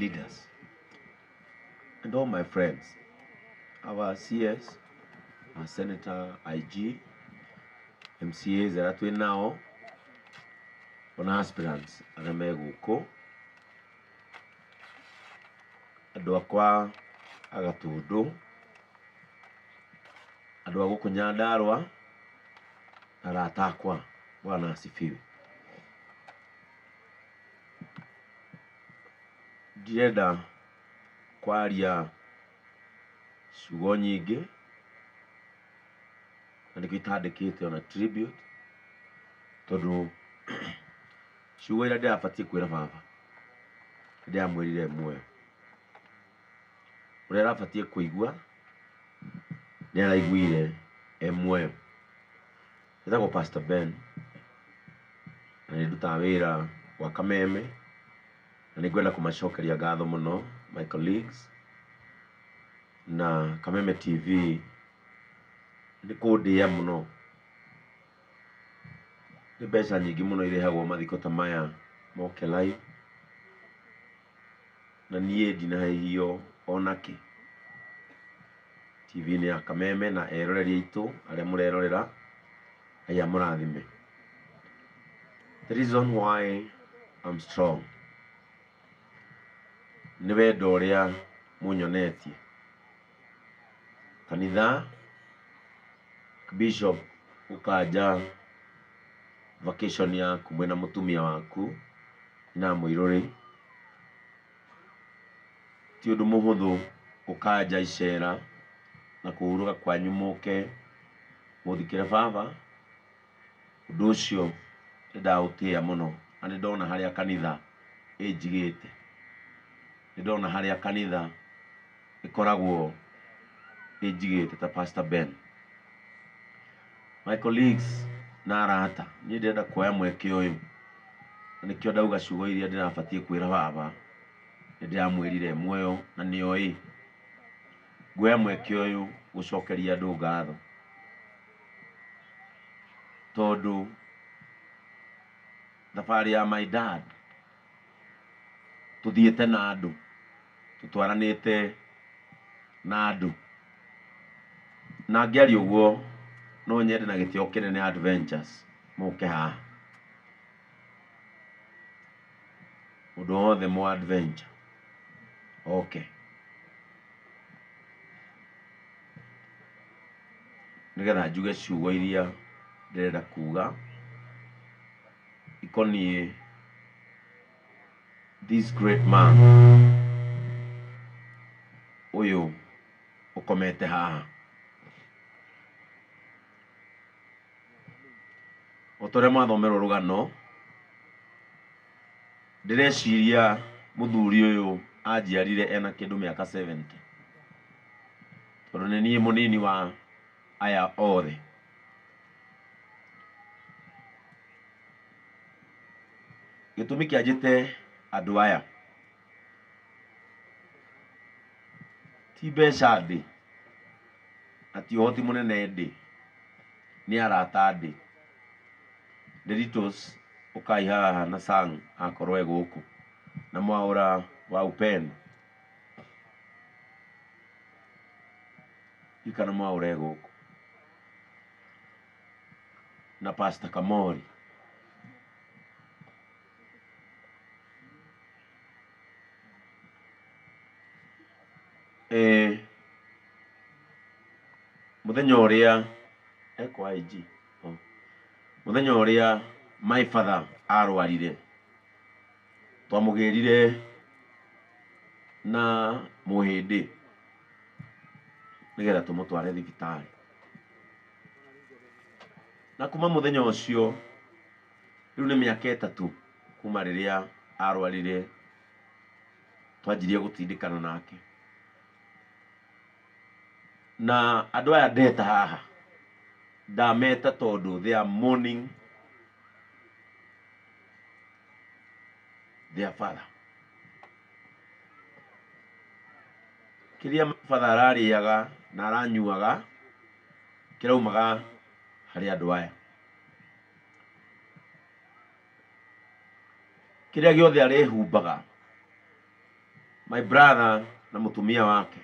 Leaders and all my friends, our CS, our Senator, IG, MCAs arĩa twĩ nao, ona aspirants arĩa me gũkũ, andũ akwa a Gatũndũ, andũ a gũkũ Nyandarũa, na arata akwa, Bwana asifiwe. Ndirenda kwaria ciugo nyingĩ, na nĩkĩo itandĩkĩte ona tribute, tondũ ciugo iria ndĩrabatiĩ kwĩra baba, nĩndĩramwĩrire e muoyo. Ũrĩa arabatiĩ kũigua, nĩaraiguire e muoyo. Njĩtagwo Pastor Ben, na nĩndutaga wĩra gwa Kameme, na nĩngwenda kũmacokeria ngatho mũno my colleagues na Kameme TV nĩ kũndĩa mũno. Nĩ mbeca nyingĩ mũno irĩhagwo mathiko ta maya moke live, na niĩ ndinahĩhio ona kĩ. TV-inĩ ya Kameme na eroreri aitũ arĩa mũrerorera, Ngai amũrathime. The reason why I'm strong nĩ wendo ũrĩa mũnyonetie. Kanitha, Bishop ũkanja vacation yaku mwĩna mũtumia waku na mũirũrĩ, ti ũndũ mũhũthũ gũkanja icera na kũhurũka kwanyu mũke mũthikĩre baba, ũndũ ũcio nĩ ndaũtĩa mũno na nĩ ndona harĩa kanitha ĩnjigĩte. Nĩ ndona harĩa kanitha ĩkoragwo ĩnjigĩte ta Pastor Ben. My colleagues na arata, niĩ ndĩrenda kuoya mweke ũyũ na nĩkĩo ndauga ciugo iria ndĩrabatiĩ kwĩra baba, nĩ ndĩramwĩrire e muoyo na nĩ oĩ. Nguoya mweke ũyũ gũcokeria andũ ngatho tondũ thabarĩ ya my dad tũthiĩte na andũ, tũtwaranĩte na andũ. Na ngĩaria ũguo no nyende na gĩtĩo kĩnene Adventures mũke haha. Mũndũ wothe mũ adventure oke. Nĩgetha njuge ciugo iria ndĩrenda kuga ikoniĩ this great man ũyũ ũkomete haha. O ta ũrĩa mwathomerwo rũgano, ndĩreciria mũthuri ũyũ anjiarire ena kĩndũ mĩaka 70, tondũ nĩ niĩ mũnini wa aya othe. Gĩtũmi kĩa njĩte andũ aya ti mbeca ndĩ, na ti ũhoti mũnene ndĩ, nĩ arata ndĩ. Nderitos ũkai haha na Sang akorwo e gũkũ, na Mwaũra wa Upendo. Ndiũĩ kana Mwaũra e gũkũ, na Pastor Kamori. Eh, mũthenya ũrĩa ekwa IG oh. Mũthenya ũrĩa my father arwarire twamũgĩrire na mũhĩndĩ nĩgetha tũmũtware thibitarĩ na kuma mũthenya ũcio rĩu nĩ mĩaka ĩtatũ kuma rĩrĩa arwarire twanjirie gũtindĩkana nake na andũ aya ndeta haha ndameta tondũ they are mourning their father. Kĩrĩa father ararĩaga na aranyuaga kĩraumaga harĩ andũ aya. Kĩrĩa gĩothe arehumbaga My brother na mũtumia wake,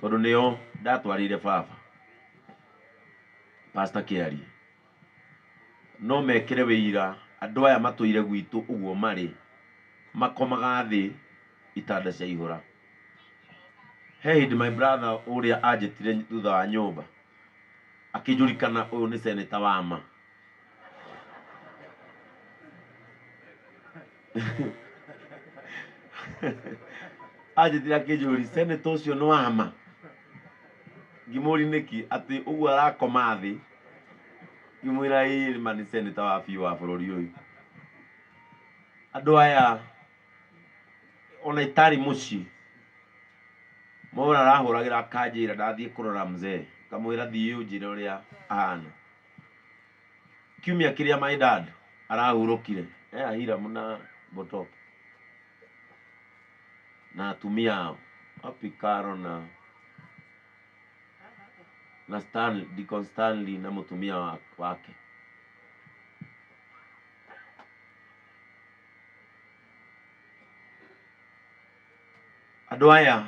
tondũ nĩo ndatwarĩire baba Pastor Kĩarie, no mekĩre wĩira andũ aya matũire gwitũ ũguo marĩ, makomaga thĩ itanda ciaihũra. He hĩndĩ my brother ũrĩa anjĩtire thutha wa nyũmba akĩnjũria kana ũyũ nĩ senator wa ma. Anjĩtire akĩnjũria senator ũcio nĩ wa ma? Ngĩmũria nĩkĩ atĩ ũguo arakoma thĩ. Ngĩmwĩra ĩĩ ma nĩ senator wa biũ wa bũrũri ũyũ. Andũ aya ona itarĩ mũciĩ mora arahũragĩra akanjĩra ndathiĩ kũrora mzee, ngamwĩra thiĩ ũnjĩre ũrĩa ahana. Kiumia kĩrĩa my dad arahurũkire e Hiram na Botop na atumia ao wapi Caro na Stanley, Deacon Stanley na mũtumia wake. Andũ aya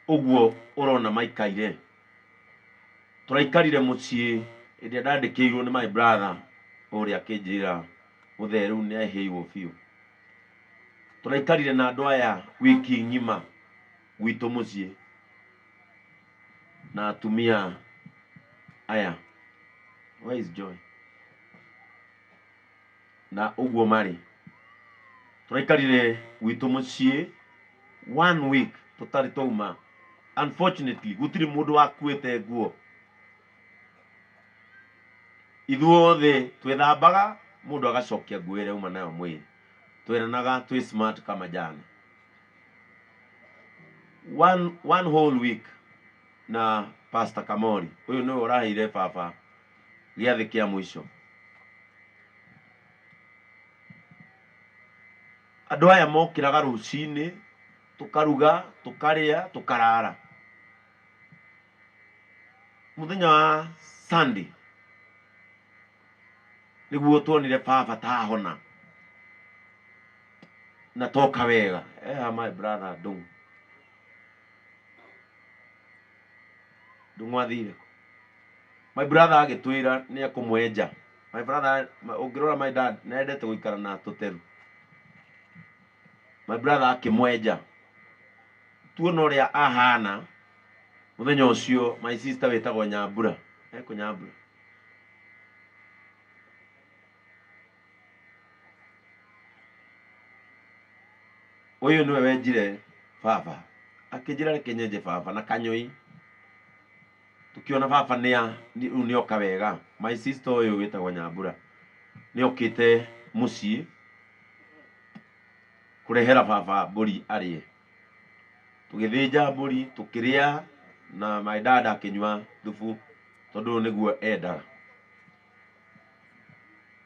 ũguo ũrona maikaire, tũraikarire mũciĩ hĩndĩ ĩrĩa ndandĩkĩirwo nĩ my brother ũrĩa akĩnjĩra mũthee rĩu nĩ ahĩirwo biũ. Tũraikarire na andũ aya wiki ng'ima gwitũ mũciĩ na atumia aya. Where is Joy? Na ũguo marĩ. Tũraikarire gwitũ mũciĩ one week tũtarĩ twauma. Unfortunately gũtirĩ mũndũ wakuĩte nguo. Ithuothe twethambaga mũndũ agacokia nguo ĩrĩa auma nayo mwĩrĩ. Tweranaga twĩ smart kama jana. One whole week na Pastor Kamori ũyũ nĩwe ũraheire baba gĩathĩ kĩa mũico. Andũ aya mokĩraga rũcinĩ, tũkaruga, tũkarĩa, tũkarara. Mũthenya wa Sunday nĩguo tuonire baba tahona na toka wega. Eha my brother Ndung'u. Ndung'u athire kũ? My brother agĩtwĩra nĩ ekũmwenja. My brother, ũngĩrora my dad nĩ endete gũikara na tũteru. My brother akĩmwenja. Tuona ũrĩa ahana mũthenya ũcio my sister wĩtagwo Nyambura. Ekũ Nyambura? Ũyũ nĩwe wenjire baba. Akĩnjĩra reke nyenje baba na kanyoi. Tũkĩona baba rĩu nĩoka wega. My sister ũyũ wĩtagwo Nyambura nĩokĩte mũciĩ kũrehera baba mbũri arĩe. Tũgĩthĩnja mbũri tũkĩrĩa na my dad akĩnyua thubu tondũ nĩguo endaga.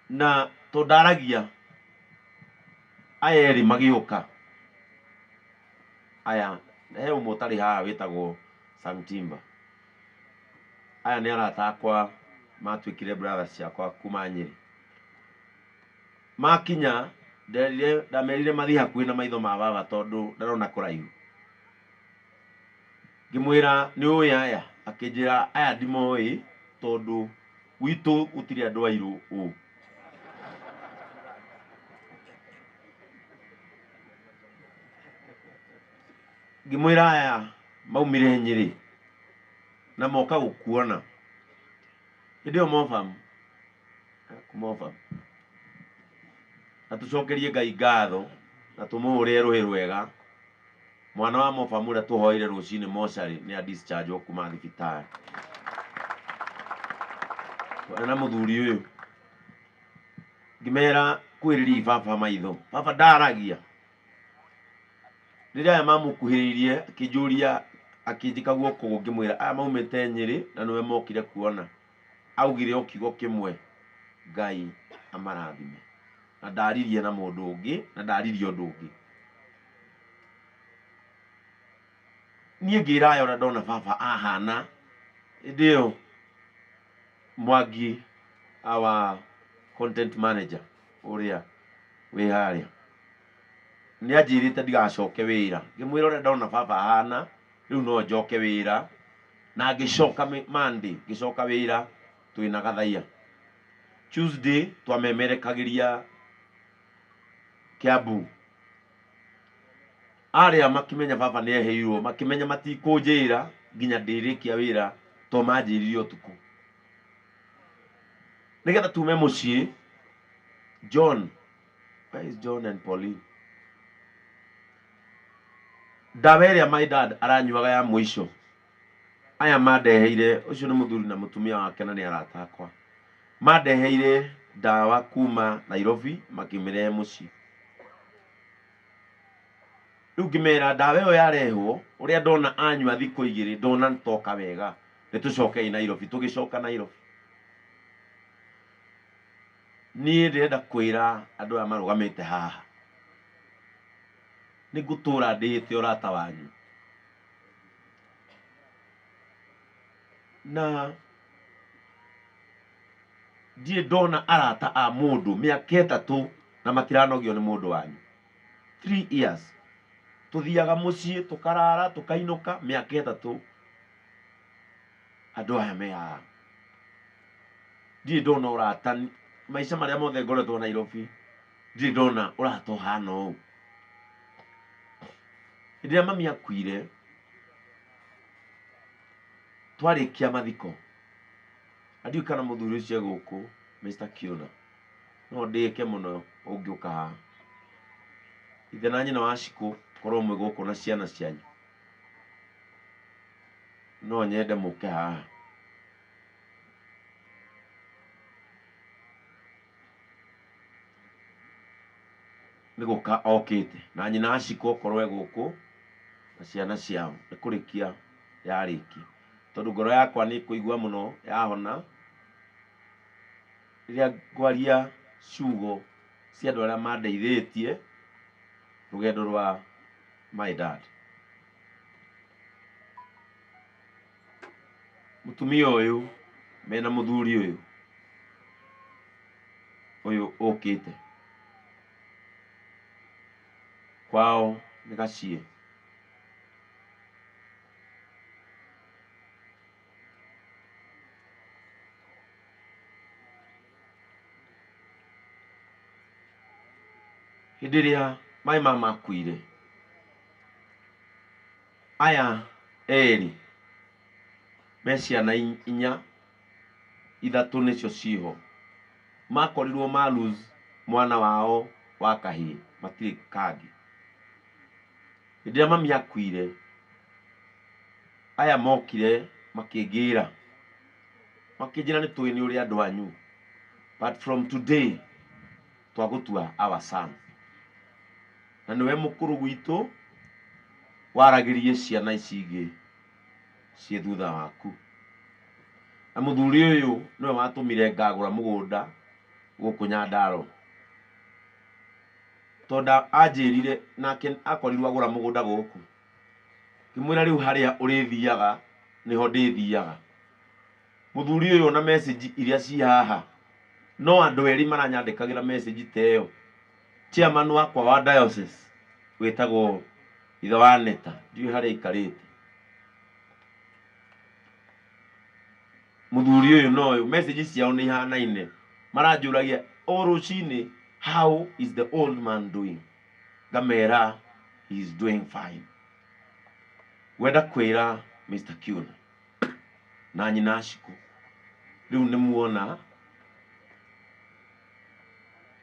Na tondũ ndaragia aya erĩ magĩũka, aya he ũmwe ũtarĩ haha wĩtagwo Sangtimba. Aya nĩ arata akwa matuĩkire brothers ciakwa kuma Nyĩrĩ. Makinya ndamerire mathiĩ hakuhĩ na maitho ma baba tondũ ndarona kũraihu. Ngĩmwĩra nĩ ũĩ aya? Akĩnjĩra aya ndimoĩ tondũ gwitũ gũtirĩ andũ airũ ũũ. Ngĩmwĩra aya maumire Nyĩrĩ na moka gũkuona. Hĩndĩ ĩyo Mofam, Mofam, na tũcokerie Ngai ngatho na tũmũhũrĩre rũhĩ rwega. Mwana wa Mofam ũrĩa tũhoire rũcinĩ mocarĩ nĩ a discharge kuma thibitarĩ. Twarĩ na mũthuri ũyũ ngĩmera kwĩrĩriai baba maitho, baba ndaragia. Rĩrĩa aya mamũkuhĩrĩirie akĩnjũria, akĩnjĩka guoko ngĩmwĩra aya maumĩte Nyĩrĩ na nĩwe mokire kuona. Augire o kiugo kĩmwe, Ngai amarathime. Na ndaririe na mũndũ ũngĩ na ndaririe ũndũ ũngĩ. Niĩ ngĩraya ũrĩa ndona baba ahana hĩndĩ ĩyo Mwangi our content manager ũrĩa wĩ harĩa. Nĩ anjĩrĩte ndigacoke wĩra. Ngĩmwĩra ũrĩa ndona baba ahana, rĩu no njoke wĩra. Na ngĩcoka Monday, ngĩcoka wĩra twĩna Gathaiya. Tuesday twamemerekagĩria Kiambu. Arĩa makĩmenya baba nĩ eheirwo, makĩmenya matikũnjĩra nginya ndĩrĩkia wĩra to manjĩrire ũtukũ. Nĩgetha tume mũciĩ, John, where is John and Pauline? Ndawa ĩrĩa my dad aranyuaga ya mũico, aya mandeheire, ũcio nĩ mũthuri na mũtumia wake na nĩ arata akwa, mandeheire ndawa kuma Nairobi makĩmĩrehe mũciĩ. Rĩu ngĩmera ndawa ĩyo yarehwo, ũrĩa ndona anyua thikũ igĩrĩ, ndona toka wega, nĩ tũcokei Nairobi. Tũgĩcoka Nairobi. Niĩ ndĩrenda kwĩra andũ aya marũgamĩte haha, nĩ ngũtũra ndĩĩte ũrata wanyu. Na ndirĩ ndona arata a mũndũ mĩaka ĩtatũ na matiranogio nĩ mũndũ wanyu. 3 years. Tũthiaga mũciĩ, tũkarara, tũkainũka mĩaka ĩtatũ. Andũ aya me haha. Ndirĩ ndona ũrata, maica marĩa mothe ngoretwo Nairobi, ndirĩ ndona ũrata ũhana ũũ. Hĩndĩ ĩrĩa mami akuire, twarĩkia mathiko, na ndiũĩ kana mũthuri ũcio e gũkũ, Mr. Kiuna, no ndĩke mũno ũngĩũka haha. Ithe na nyina wa Shikũ korwo mwĩ gũkũ na ciana cianyu, no nyende mũke haha. Nĩ gũka okĩte na nyina wa Shikũ okorwo e gũkũ na ciana ciao nĩ kũrĩkia yarĩkia. Tondũ ngoro yakwa nĩ ĩkũigua mũno yahona rĩrĩa ngwaria ciugo cia andũ arĩa mandeithĩtie rũgendo rwa my dad. Mũtumia ũyũ mena mũthuri ũyũ ũyũ ũkĩte kwao nĩ gaciĩ. Hĩndĩ ĩrĩa maĩ ma makuire, aya erĩ me ciana inya, ithatũ nĩcio ciĩho, makorirwo ma lose mwana wao wa kahĩĩ, matirĩ kangĩ. Hĩndĩ ĩrĩa mami akuire, aya mokire makĩngĩra, makĩnjĩra nĩ tũĩ nĩ ũrĩ andũ anyu, but from today twagũtua our son. Na nĩwe mũkũrũ gwitũ waragĩrie ciana ici ingĩ ciĩ thutha waku. Na mũthuri ũyũ nĩwe watũmire ngagũra mũgũnda gũkũ Nyandarua. Tondũ anjĩrire nake akorirwo agũra mũgũnda gũkũ. Ngĩmwĩra rĩu harĩa ũrĩthiaga nĩho ndĩthiaga. Mũthuri ũyũ ona message iria ci haha no andũ erĩ maranyandĩkagĩra message ta ĩyo. Chairman wakwa wa diocese wĩtagwo ithe wa Neta, ndiũĩ harĩa aikarĩte. Mũthuri ũyũ na ũyũ message ciao nĩ ihanaine, maranjũragia o rũcinĩ how is the old man doing, ngamera he is doing fine. Ngwenda kwĩra Mr. Kiuna na nyina Shikũ, rĩu nĩ muona,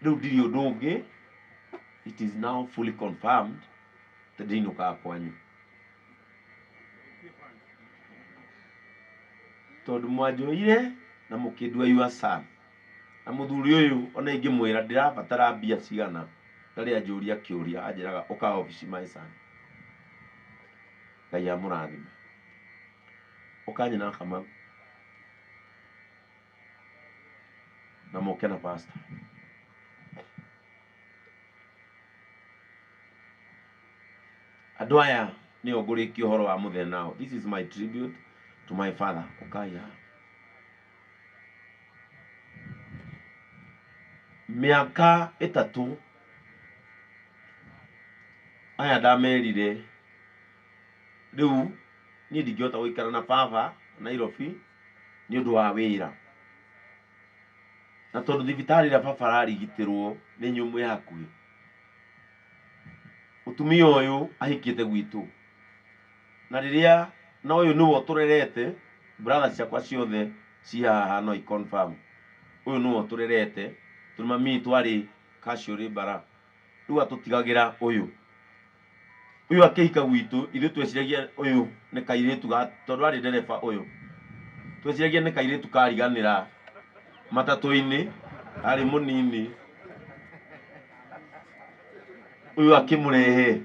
rĩu ndirĩ ũndũ ũngĩ, it is now fully confirmed atĩ ndinũkaga kwanyu. Tondũ mwanjoire na mũkĩndua your son. Na mũthuri ũyũ ona ingĩmwĩra ndĩrabatara mbia cigana, ndarĩ anjũria kĩũria, anjĩraga ũka obici my son. Ngai amũrathime. Ũka nyina Kamau na mũke na pastor. Andũ aya nĩo ngũrĩkia ũhoro wa mũthenya nao. This is my tribute to my father. Ũkai haha. Mĩaka ĩtatũ Aya ndamerire rĩu niĩ ndingĩhota gũikara na baba Nairobi nĩ ũndũ wa wĩra. Na tondũ thibitarĩ ĩrĩa baba ararigitĩrwo nĩ nyũmũ ya hakuhĩ. Mũtumia ũyũ ahikĩte gwitũ. Na rĩrĩa na ũyũ nĩwe ũtũrerete, brother ciakwa ciothe ci haha no i confirm. Ũyũ nĩwe ũtũrerete, tondũ mami witũ arĩ casual labourer. Rĩu atũtigagĩra ũyũ. Ũyũ akĩhika gwitũ, ithuĩ tweciragia ũyũ nĩ kairĩtu ga, tondũ arĩ ndereba ũyũ. Tweciragia nĩ kairĩtu kariganĩra matatũ-inĩ, arĩ mũnini. Ũyũ akĩmũrehe.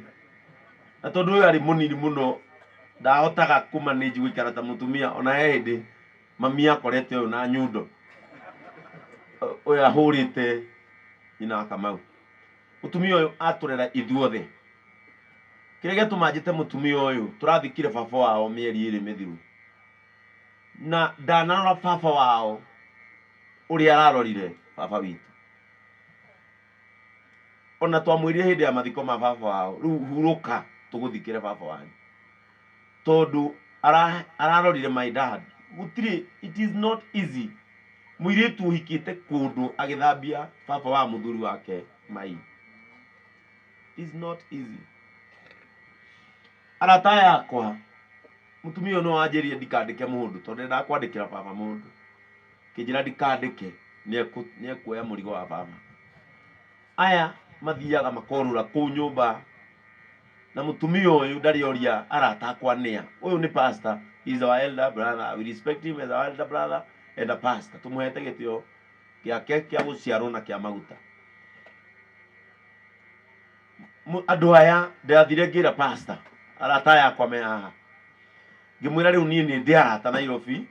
Na tondũ ũyũ arĩ mũnini mũno, ndahotaga kũ manage gũikara ta mũtumia, ona he hĩndĩ mami akorete ũyũ na nyundo. Ũyũ ahũrĩte nyina wa Kamau. Mũtumia ũyũ atũrera ithuothe. Kĩrĩa gĩatũma njĩte mũtumia ũyũ, tũrathikire baba wao mĩeri ĩrĩ mĩthiru. Na ndanarora baba wao ũrĩa ararorire baba witũ. Ona twamwĩrire hĩndĩ ya mathiko ma baba wao, rĩu hurũka tũgũthikĩre baba wanyu. Tondũ ararorire my dad. Gũtirĩ, it is not easy. Mũirĩtu ũhikĩte kũndũ agĩthambia baba wa mũthuri wake mai. It is not easy. Arata aya akwa, mũtumia ũyũ no wanjĩrire ndikandĩke mũndũ tondũ ndendaga kwandĩkĩra baba mũndũ. Kĩnjĩra ndikandĩke nĩekuoya mũrigo wa baba. Aya mathiaga makorũra kũu nyũmba na mũtumia ũyũ ndarĩ oria arata akwa nĩa. Ũyũ nĩ pastor, he is our elder brother, we respect him as our elder brother and a pastor. Tũmũhete gĩtĩo gĩake kĩa gũciarwo na kĩa maguta. Andũ aya ndathire ngĩra pastor, arata aya akwa me haha, ngĩmwĩra rĩu niĩ nĩ ndĩ arata Nairobi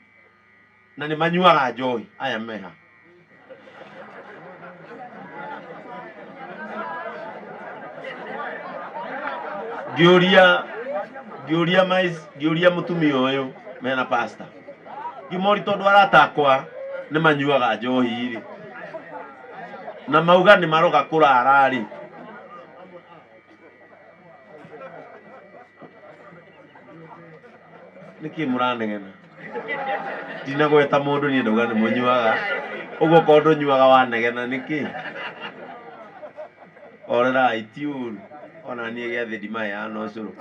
na nĩ manyuaga njohi aya me haha. Ngĩũria ngĩũria ngĩũria mũtumia ũyũ mena pastor, ngĩmori tondũ arata akwa nĩ manyuaga njohi rĩ, na mauga nĩ maroga kũrara rĩ, nĩkĩ mũranegena? Ndinagweta mũndũ niĩ ndauga nĩ mũnyuaga ũguo, korwo ndũnyuaga wanegena nĩkĩ? Orerai ti ũru, ona niĩ gĩathĩ ndimaheaga na ũcũrũ.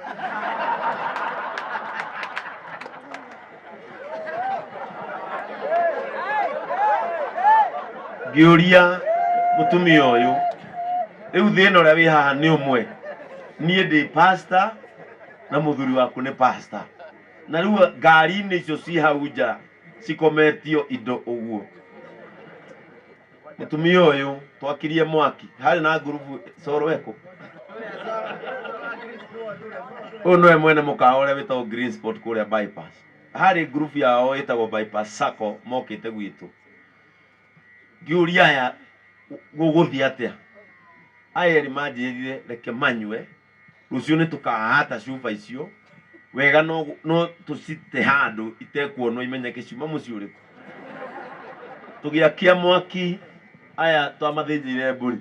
Ngĩũria mũtumia ũyũ, rĩu thĩna ũrĩa wĩ haha nĩ ũmwe, niĩ ndĩ pastor na mũthuri waku nĩ pastor, na rĩu ngari-inĩ icio ci hau nja cikometio indo ũguo. Mũtumia ũyũ twakirie mwaki, harĩ na ngurubu coro eko. Ũyũ nĩwe mwene mũkawa ũrĩa wĩtagwo Green Spot kũrĩa bypass. Harĩ ngurubu yao ĩtagwo Bypass Sacco mokĩte gwitũ. Ngĩũria aya gũgũthiĩ atĩa? Aya erĩ manjĩrire reke manyue, rũciũ nĩ tũkahata cuba icio wega, no tũcite handũ itekuonwo imenyeke ciuma mũciĩ ũrĩkũ. Tũgĩakia mwaki, aya twamathĩnjĩire mbũri,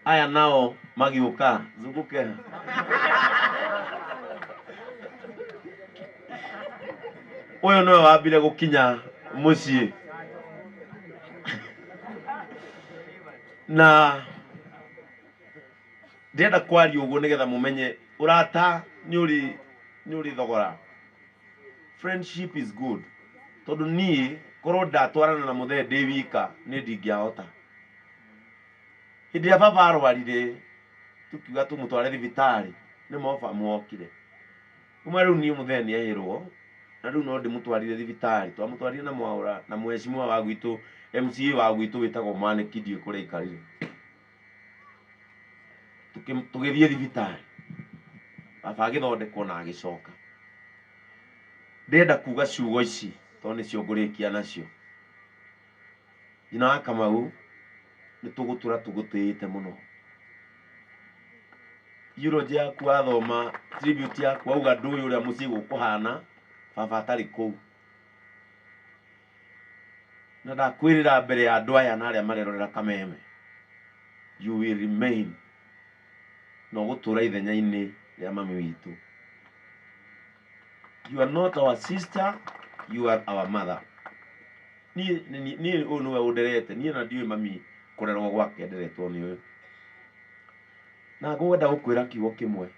aya nao magĩũka zunguke. Ũyũ nĩwe wambire gũkinya mũciĩ na ndĩrenda kwaria ũguo nĩgetha mũmenye ũrata nĩ ũrĩ thogora. Friendship is good, tondũ niĩ korwo ndatwarana na mũthee ndĩ wika niĩ ndingĩahota. Hĩndĩ ĩrĩa baba arwarire tũkiuga tũmũtware thibitarĩ, nĩ moba mokire kuma rĩu niĩ mũthee nĩ ehĩrwo na rĩu no ndĩmũtwarire thibitarĩ. Twamũtwarire na Mwaũra na mheshimiwa wa gwitũ, MCA wa gwitũ wĩtagwo Mwanĩki, ndiũĩ kũrĩa aikarire. Tũgĩthiĩ thibitarĩ, baba agĩthondekwo na agĩcoka. Ndĩrenda kuga ciugo ici tondũ nĩcio ngũrĩkia nacio. Nyina wa Kamau, nĩ tũgũtũra tũgũtĩĩte mũno. Eulogy yaku wathoma, tribute yaku wauga ndũĩ ũrĩa mũciĩ gũkũhana baba atarĩ kũu. Na ndakwĩrĩra mbere ya andũ aya na arĩa marerorera kameme, you will remain. Na ũgũtũra ithenya-inĩ rĩa mami witũ. You are not our sister, you are our mother. Niĩ niĩ ũyũ nĩwe ũnderete, niĩ na ndiũĩ mami kũrerwo gwake nderetwo nĩ ũyũ. Na ngwenda gũkwĩra kiugo kĩmwe,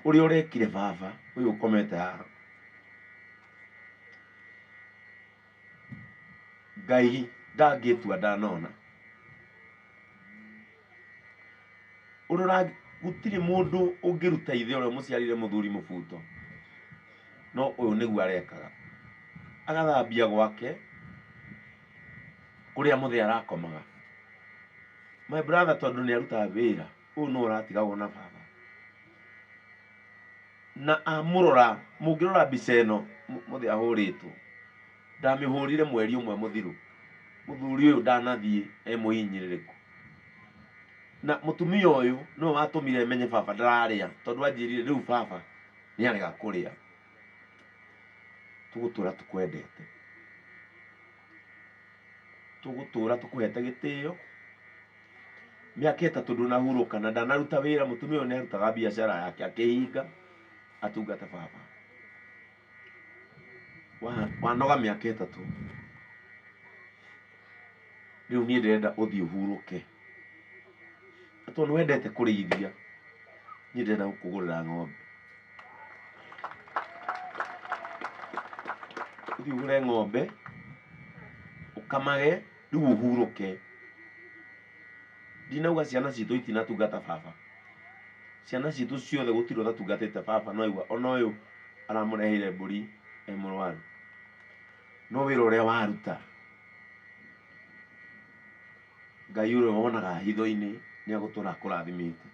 ũrĩa ũrekire baba ũyũ ũkomete haha, Ngai ndangĩtua ndanona. Ũrĩa ũra gũtirĩ mũndũ ũngĩruta ithe ũrĩa ũmũciarire mũthuri mũbuto, no ũyũ nĩguo arekaga. Agathambia gwake kũrĩa mũthee arakomaga. My brother tondũ nĩ arutaga wĩra, ũyũ nĩwe ũratigagwo na baba. Na amũrora, mũngĩrora mbica ĩno mũthee ahũrĩtwo, ndamĩhũrire mweri ũmwe mũthiru. Mũthuri ũyũ ndanathiĩ e mũhinyĩrĩrĩku. Na mũtumia ũyũ nĩwe watũmire menye baba ndararĩa, tondũ anjĩrire rĩu baba nĩ arega kũrĩa. Tũgũtũra tũkwendete. Tũgũtũra tũkũhete gĩtĩo. Mĩaka ĩtatũ ndũnahurũka na ndanaruta wĩra, mũtumia ũyũ nĩ arutaga biacara yake akĩhinga atungate baba. Wanoga mĩaka ĩtatũ, rĩu niĩ ndĩrenda ũthiĩ ũhurũke. Na tondũ nĩ wendete kũrĩithia, niĩ ndĩrenda gũkũgũrĩra ng'ombe. Ũthiĩ ũgũre ng'ombe, ũkamage, rĩu ũhurũke. Ndinauga ciana citũ itinatungata baba. Ciana citũ ciothe gũtirĩ ũtatungatĩte baba no aigua ona ũyũ aramũreheire mbũri e mũrwaru. No wĩra ũrĩa waruta, Ngai ũrĩa wonaga hitho-inĩ nĩ agũtũra akũrathimĩte.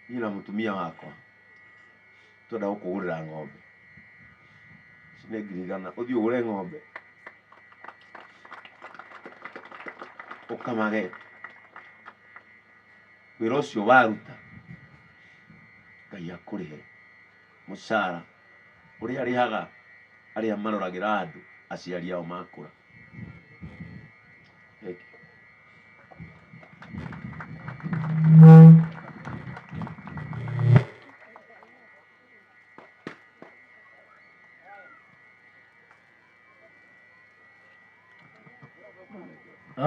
Niĩ na mũtumia wakwa twenda gũkũgũrĩra ng'ombe. Ici nĩ ngiri igana, ũthiĩ ũgũre ng'ombe ũkamage. Wĩra ũcio waruta Ngai akũrĩhe mũcara ũrĩa arĩhaga arĩa maroragĩra andũ aciari ao makũra. Thank you.